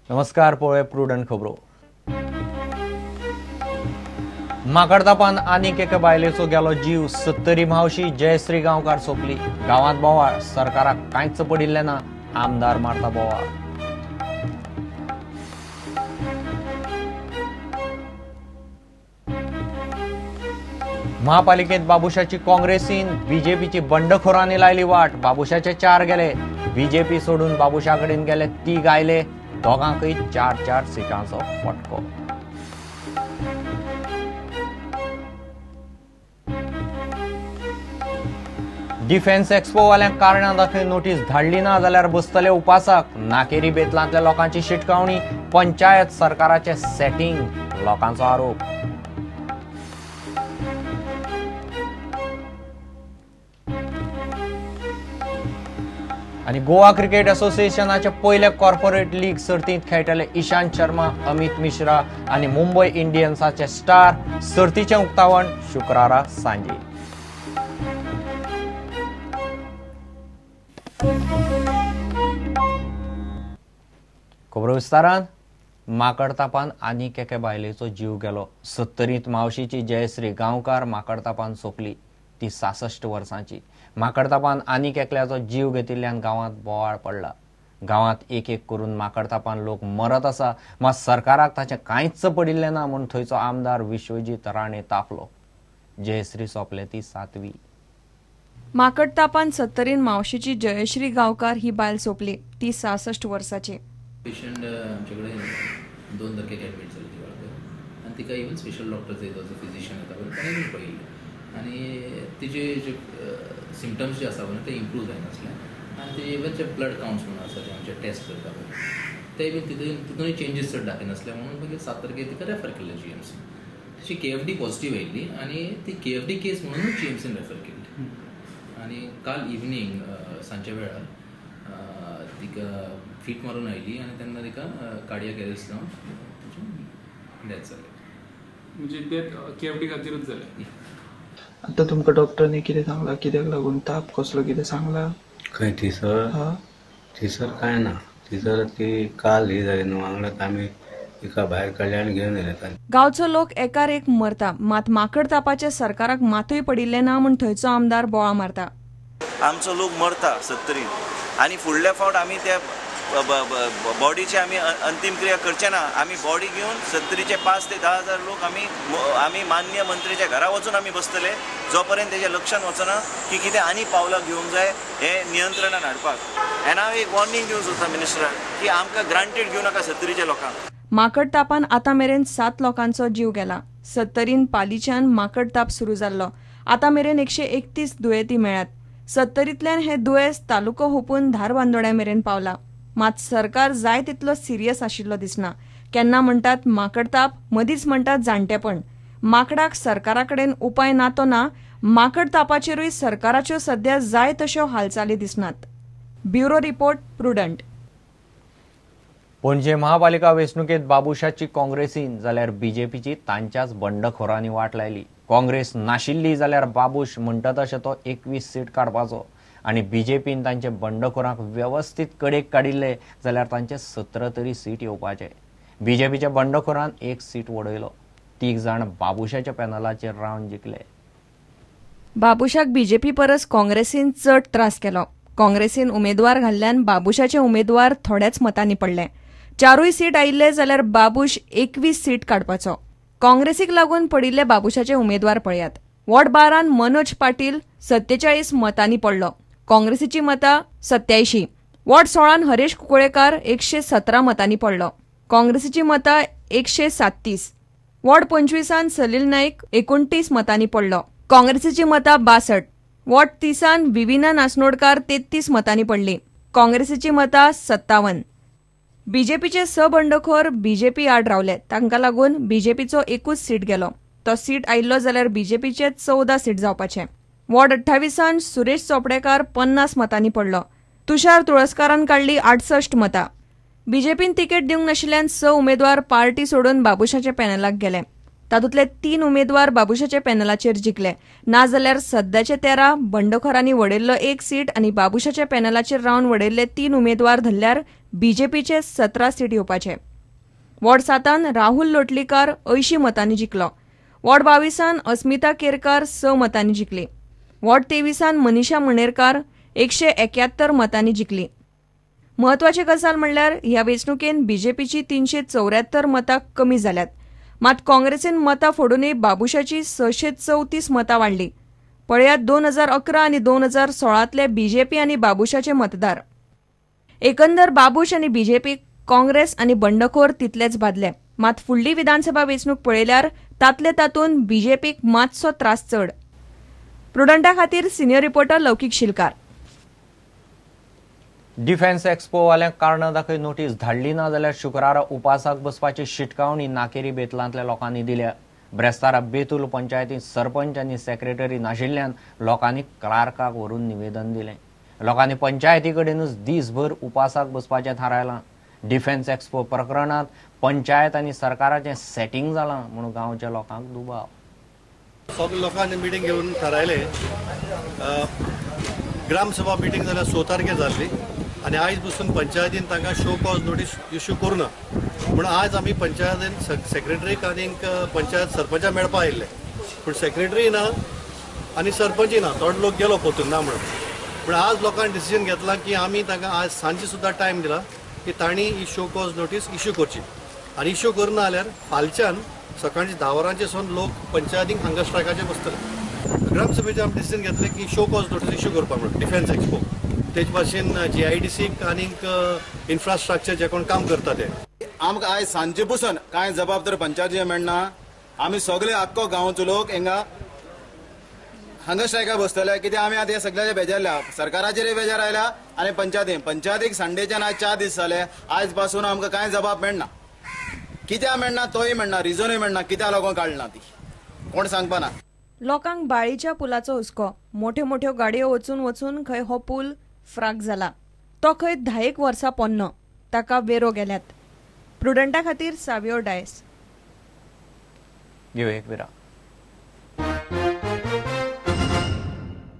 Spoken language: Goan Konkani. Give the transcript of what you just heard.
नमस्कार, पळोवया प्रुडंट खबरो. माकडतापान आनीक एके बायलेचो गेलो जीव. सत्तरी म्हावशी जयश्री गांवकार सोंपली. गांवांत बोवाळ, सरकाराक कांयच पडिल्लें ना, आमदार मारता बोवाळ. महापालिकेत बाबुशाची काँग्रेसीन बीजेपीची बंडखोरांनी लायली वाट. बाबुशाचे 4 गेले, बीजेपी सोडून बाबुशा कडेन गेले 3 आयले, दोगांकय 4-4 सिटांचो फटको. डिफेन्स एक्सपो वाल्यांक कारणां दाखय नोटीस धाडली ना जाल्यार बसतले उपासाक. नाकेरी बेतलांतल्या लोकांची शिटकावणी, पंचायत सरकाराचे सेटिंग, लोकांचो आरोप. आनी गोवा क्रिकेट असोसिएशनाचे पयले कॉर्पोरेट लीग सर्तींत खेळटले इशांत शर्मा, अमित मिश्रा आनी मुंबय इंडियन्साचे स्टार. सर्तीचें उक्तावण शुक्रारा सांजे. खबरो विस्तारान. माकडतापान आनीक एके बायलेचो जीव गेलो. सत्तरींत मावशीची जयश्री गांवकार माकडतापान सोंपली. ती 66 वर्सांची. माकडतापान आनीक एकल्याचो जीव घेतिल्ल्यान गांवांत बोवाळ पडला. गांवांत एक एक करून माकडतापान लोक मरत आसा, मात सरकाराक ताचें कांयच पडिल्लें ना म्हूण थंयचो आमदार विश्वजीत राणे तापलो. जयश्री सोंपले ती 7वी. माकडतापान सत्तरीन मावशीची जयश्री गांवकार ही बायल सोंपली. ती 66 वर्साची. पेशंट आमचे कडेन 2 तारखेक एडमीट जाली ती वाळपय आनी तिका इवन स्पेशल डॉक्टर येता, जो फिजिशियन येता पळय, ताणें बीन पळयल्लें आनी तिजे जे सिमटम्स जे आसा पळय ते इम्प्रूव जायनासले आनी तिजे इवन जे ब्लड कावंट्स म्हणून आसा जे आमचे टेस्ट करता पळय ते बीन तितूनय चेंजीस चड दाखयनासले म्हणून मागीर 7 तारखेक तिका रेफर केल्लें GMC. तिची KFD positive आयिल्ली आनी ती KFD केस म्हणूनच GMCन रेफर केल्ली. आनी काल इवनींग सांजच्या वेळार तिका फीट मारून आयली आनी तेन्ना तिका कार्डियक अरेस्ट जावन तिची डेथ जाली. म्हणजे डेथ KFD खातीरूच जालें. आतां तुमकां डॉक्टरांनी कितें सांगलां, कित्याक लागून ताप कसलो कितें सांगला? खंय थंयसर? थंयसर कांय ना. थंयसर ती काल ही जाली न्हू, वांगडाच आमी तिका भायर काडली आनी घेवन येयले. गांवचो लोक एकार एक मरता, मात माकड तापाचे सरकाराक मातूय पडिल्लें ना म्हूण थंयचो आमदार बोळा मारता. आमचो लोक मरता सत्तरीन आनी फुडल्या फावट आमी त्या बॉडीची आमी अंतिम क्रिया करचे ना. आमी बॉडी घेवन सत्तरीचे 5 ते 10 हजार लोक आमी आमी मान्य मंत्रीच्या घरा वचून आमी बसतले, जो पर्यंत तेच्या लक्षान वचना की कितें आनी पावलां घेवंक जाय हे नियंत्रणान हाडपाक. आनी हांव एक वॉर्निंग दिवंक सोदता मिनिस्टराक की आमकां ग्रांटेड घेवं नाका सत्तरीच्या लोकांक. माकड तापान आतां मेरेन 7 लोकांचो जीव गेला. सत्तरीन पालीच्यान माकड ताप सुरू जाल्लो. आतां मेरेन 131 दुयेंती मेळ्ळ्यात. सत्तरींतल्यान हे दुयेंस तालुको हुपून धारबांदोड्या मेरेन पावला. मात सरकार जाय तितलो सिरियस आशिल्लो दिसना. केन्ना म्हणटात माकडताप, मदींच म्हणटात जाणटेपण. माकडाक सरकारा कडेन उपाय ना तो ना, माकड तापाचेरूय सरकाराच्यो सध्या जाय तश्यो हालचाली दिसनात. Bureau report, Prudent. Panaji महापालिका वेंचणुकेंत बाबुशाची काँग्रेसीन जाल्यार बीजेपीची तांच्याच बंडखोरांनी वाट लायली. काँग्रेस नाशिल्ली जाल्यार बाबूश म्हणटा तशें तो 21 सीट काडपाचो आनी बीजेपीन तांचे बंडखोरांक वेवस्थीत कडेक काडिल्ले जाल्यार तांचे 17 तरी सीट येवपाचे. बीजेपीच्या बंडखोरान 1 सीट वडयलो. 3 जाण बाबुशाच्या पॅनलाचेर रावन जिखले. बाबुशाक बीजेपी परस काँग्रेसीन चड त्रास केलो. काँग्रेसीन उमेदवार घाल्ल्यान बाबुशाचे उमेदवार थोड्याच मतांनी पडले. 4 सीट आयिल्ले जाल्यार बाबूश 21 सीट काडपाचो. काँग्रेसीक लागून पडिल्ले बाबुशाचे उमेदवार पळयात. वॉर्ड 12 मनोज पाटील 47 मतांनी पडलो. काँग्रेसीची मतां 87. वॉर्ड 16 हरेश कुंकळेकार 117 मतांनी पडलो. काँग्रेसीची मतां 137. वॉर्ड 25 सलील नाईक 29 मतांनी पडलो. काँग्रेसीची मतां 62. वॉर्ड 30 विविना नासनोडकार 33 मतांनी पडली. काँग्रेसीची मतां 57. बीजेपीचे 6 बंडखोर बीजेपी आड रावले. तांकां लागून बीजेपीचो 1 सीट गेलो. तो सीट आयिल्लो जाल्यार बीजेपीचे 14 सीट जावपाचे. वॉर्ड 28 सुरेश चोपडेकार 50 मतांनी पडलो. तुषार तुळसकारान काडली 68 मतां. बीजेपीन तिकेट दिवंक नाशिल्ल्यान 6 उमेदवार पार्टी सोडून बाबुशाच्या पॅनलाक गेले. तातूंतले 3 उमेदवार बाबुशाच्या पॅनलाचेर जिखले. नाजाल्यार सद्याचे 13 बंडखोरांनी वडयल्लो 1 सीट आनी बाबुशाच्या पॅनलाचेर रावन वडयल्ले 3 उमेदवार धरल्यार बीजेपीचे 17 सीट येवपाचे. वॉर्ड 7 राहुल लोटलीकार 80 मतांनी जिखलो. वॉर्ड 22 अस्मिता केरकार 6 मतांनी जिखली. वॉर्ड 23 मनीषा मणेरकार 171 मतांनी जिखली. म्हत्वाची गजाल म्हणल्यार ह्या वेंचणुकेन बीजेपीची 374 मतां कमी जाल्यात. मात काँग्रेसीन मतां फोडूनय बाबुशाची 634 मतां वाडली. पळयात 2011 आनी 2016तले बीजेपी आनी बाबुशाचे मतदार. एकंदर बाबूश आनी बीजेपी, काँग्रेस आनी बंडखोर तितलेच बादले. मात फुडली विधानसभा वेंचणूक पळयल्यार तातले तातूंत बीजेपीक मातसो त्रास चड. प्रुडंटा खातीर senior reporter Laukik Shilkar. Defence एक्स्पोवाल्यांक कारणां दाखय नोटीस धाडली ना जाल्यार शुक्रारा उपासाक बसपाची शिटकावणी नाकेरी बेतलांतल्या लोकांनी दिल्या. ब्रेस्तारा बेतूल पंचायतींत सरपंच आनी सेक्रेटरी नाशिल्ल्यान लोकांनी क्लार्काक व्हरून निवेदन दिलें. लोकांनी पंचायती कडेनूच दीसभर उपासाक बसपाचें थारायलां. डिफेन्स एक्स्पो प्रकरणांत पंचायत आनी सरकाराचें सेटींग जालां म्हूण गांवच्या लोकांक दुबाव. सगळे लोकांनी मिटींग घेवन थारायलें. ग्रामसभा मिटींग जाल्यार 6 तारखेर जाल्ली आनी आयज पसून पंचायतीन तांकां शो कॉज नोटीस इश्यू करूं ना म्हणून आज आमी पंचायतीन सेक्रेटरीक आनीक पंचायत सरपंचा मेळपा आयिल्ले, पूण सेक्रेटरी ना आनी सरपंचय ना, थोडे लोक गेलो पोतून ना म्हणून. पूण आज लोकांनी डिसिजन घेतला की आमी तांकां आज सांजची सुद्दां टायम दिला की तांणी ही शो कॉज नोटीस इश्यू करची आनी इश्यू करना जाल्यार फालच्यान सकाळच्या 10 वरांचे सावन लोक पंचायतीक हंगर स्ट्रायकाचेर बसतले. ग्रामसभेचे आमी डिसिजन घेतलें की शो कॉज नोटीस इश्यू करपाक म्हणून डिफेन्स एक्सपो, तेच भाशेन GIDC आनीक इन्फ्रास्ट्रक्चर जे कोण काम करता ते. आमकां आयज सांजचे पसून कांय जबाबदार पंचायतीचे मेळना. आमी सगळे आख्खो गांवचो लोक हिंगा हंगर स्ट्रायकाक बसतले, कित्याक आमी आतां हे सगळ्याचे बेजारल्या, सरकाराचेरय बेजार आयल्या आनी पंचायतीक संडेच्यान आज 4 दीस जाले, आयज पासून आमकां कांय जबाब मेळना. कित्याक मेळना तोय मेळना, रिजनूय मेळना, कित्याक लागून काडना ती कोण सांगपाना. लोकांक बाळीच्या पुलाचो हुस्को. मोठ्यो मोठ्यो गाडयो वचून वचून खंय हो पूल फ्राक जाला. तो खंय 10 वर्सां पोन्नो, ताका वेरो गेल्यात. प्रुडंटा खातीर सावियो डायस. घेवया एक विराम.